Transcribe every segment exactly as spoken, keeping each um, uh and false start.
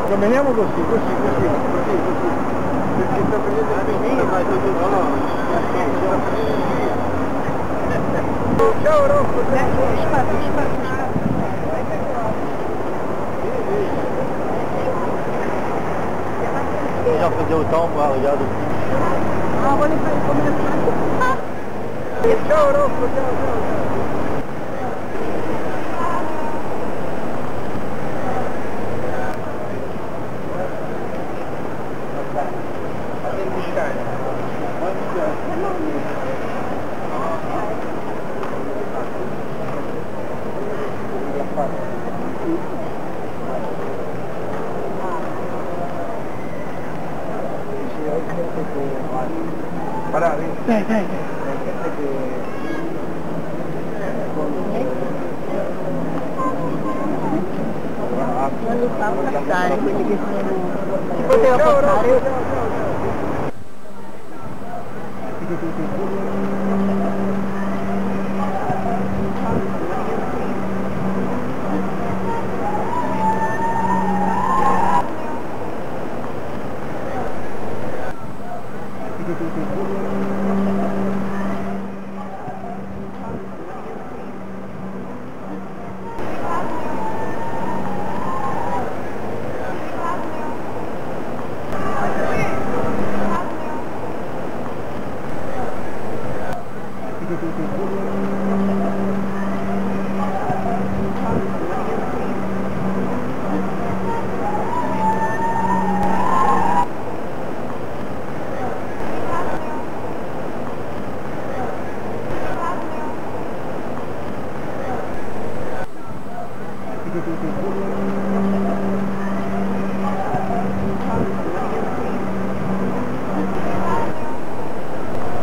Camminiamo così, così, così, così, così. Perché sta prendendo la benzina, ma è tutto, no, no. Ciao, Rocco, ciao. Già che devo tomar, guarda. Ah, vuole fare come le... Ciao, Rocco, ciao, ciao, ciao. Dai, dai, dai. Non li fa passare quelli che sono, si poteva passare.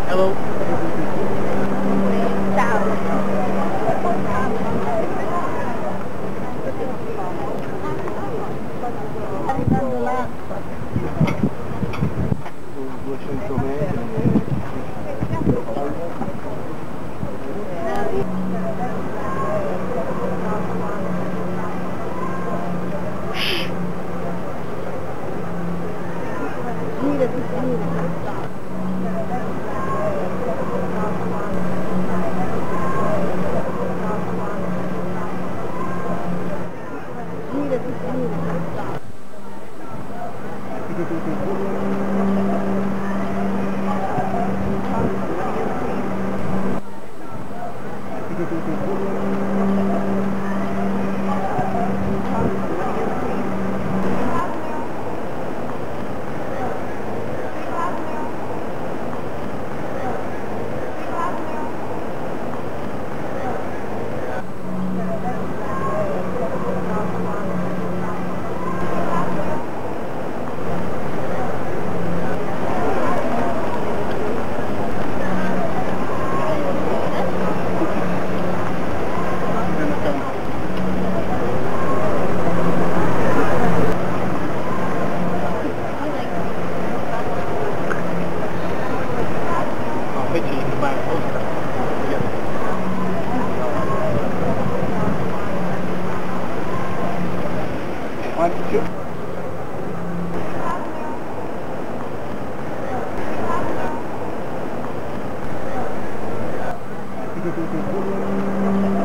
Hello. Ciao. Duecento metri. Girati, girati. Girati, girati.